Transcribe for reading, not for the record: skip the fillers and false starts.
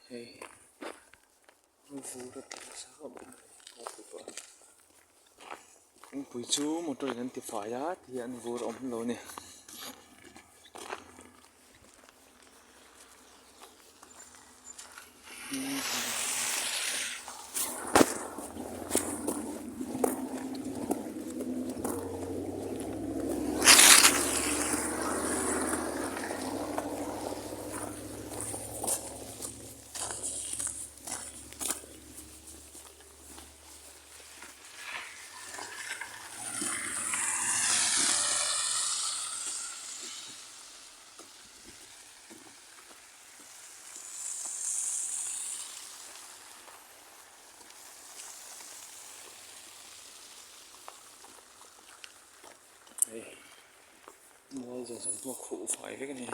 Hei vur a tla nasa khawp mai kawngpui pawh kawngpui chu motor in an ti fai a tihian vur a awm lo a ni. Hei mual zawng zawng pawh a khuh fai vek a ni.